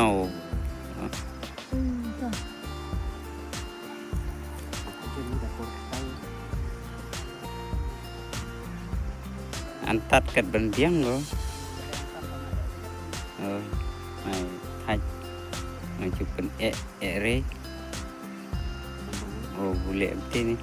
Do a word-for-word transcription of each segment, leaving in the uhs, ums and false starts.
Oh. An tat kat ban biang ko. Oh, ai, thait. Nang cup kan eh, eh, re. Oh, bule em tini.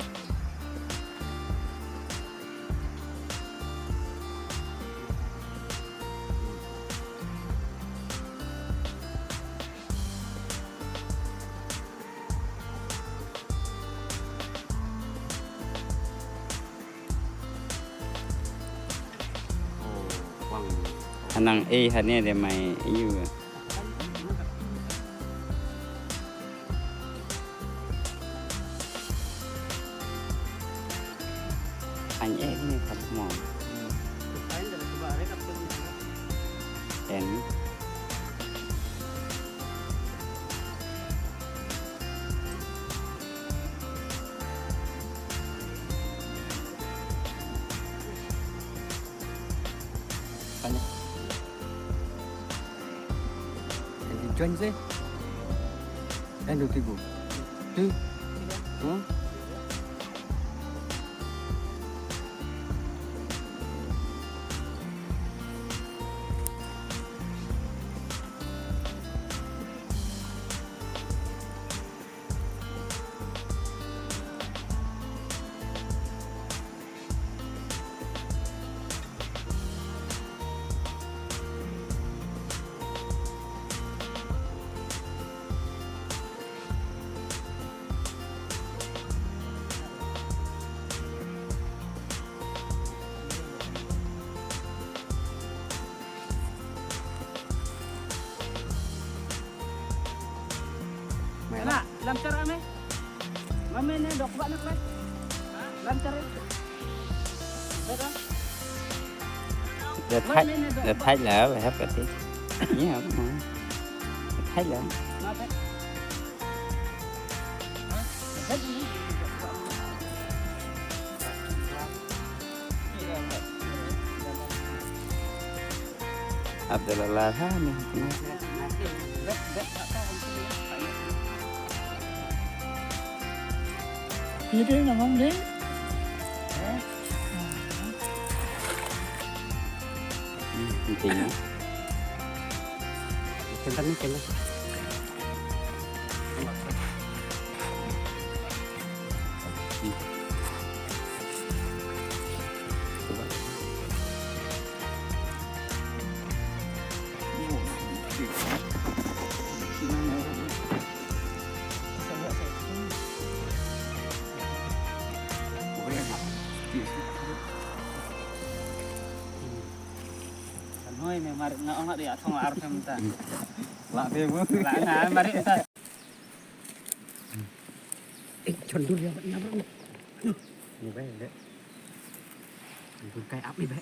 Hanang eh hane de mai iu. Anh eh ni kap mo. En. Tanya. Jadi join sih. Dan dua tiga. Tu. Hmm? Ana, lam char ame. Mame ne dok ba ne kret. Lam char. Beda. Da thait, da thait la, ba hep ka ti. Iya, mo. Da thait la. Ma thait. Abdallah Lahani. Ini dia ngomong deh. Hmm, ini. Sebentar nih, sebentar. Hoi, me marit nga ong ri athong ar phem ta. La phem. La nga marit ta. Eh, chon dur ya, ya, bro. Ni bai de. Dur kai ap ni bai.